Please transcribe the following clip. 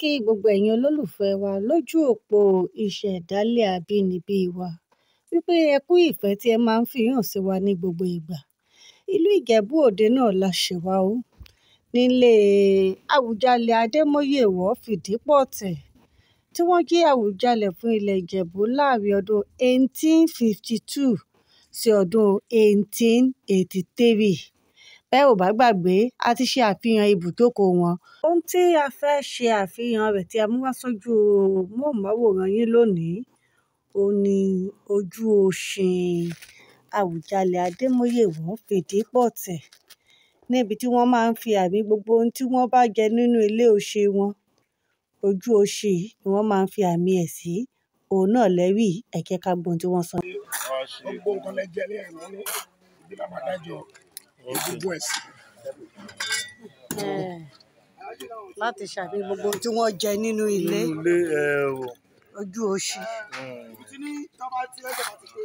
Kí gbogbo ẹ̀yin olólùfẹ́ wa lójú òpó ìṣẹ̀dálẹ̀ àbínibí wa wípé ẹ kú ìfẹ́ tí ẹ máa ń fi hàn sí wa ní gbogbo ìgbà. Ìlú Ìjẹ̀bú Òde náà la ṣe wá o. Nílé Àwùjalẹ̀ Adémóyèwọ́ Fìdípọ̀tẹ̀ tí wọ́n jẹ́ Àwùjalẹ̀ fún ilẹ̀ Ìjẹ̀bú láàrin ọdún 1852 sí ọdún 1883. Bẹ́ ò bá gbàgbé, a ti ṣe àfihàn ibùjókòó wọn. Ohun tí a fẹ́ ṣe àfihàn rẹ̀ tí a mú wá sójú móhùnmáwòrán yín lónìí, òun ní ojú òṣìn Àwùjalẹ̀ Adémóyèwọ́ Fìdípọ̀tẹ̀ níbi tí wọ́n máa ń fi àmì gbogbo ohun tí wọ́n bá jẹ nínú ilé òṣè wọn. Ojú òṣì ni wọ́n máa ń fi àmì ẹ̀ sí. Òun náà lẹ́rìí. Ẹ jẹ́ ká gbọ́ ohun tí wọ́n sọ. Gbogbo nǹkan lẹ jẹ ní ẹ̀rọ ní ibi la máa dájọ́ gbogbo ẹ̀ sí. Láti ṣàmì gbogbo ohun tí wọ́n jẹ nínú ilé, Nínú ilé ẹ o. ojú òṣì. Tí ní tọ́ba tí ẹ̀jẹ̀ bá ti pé.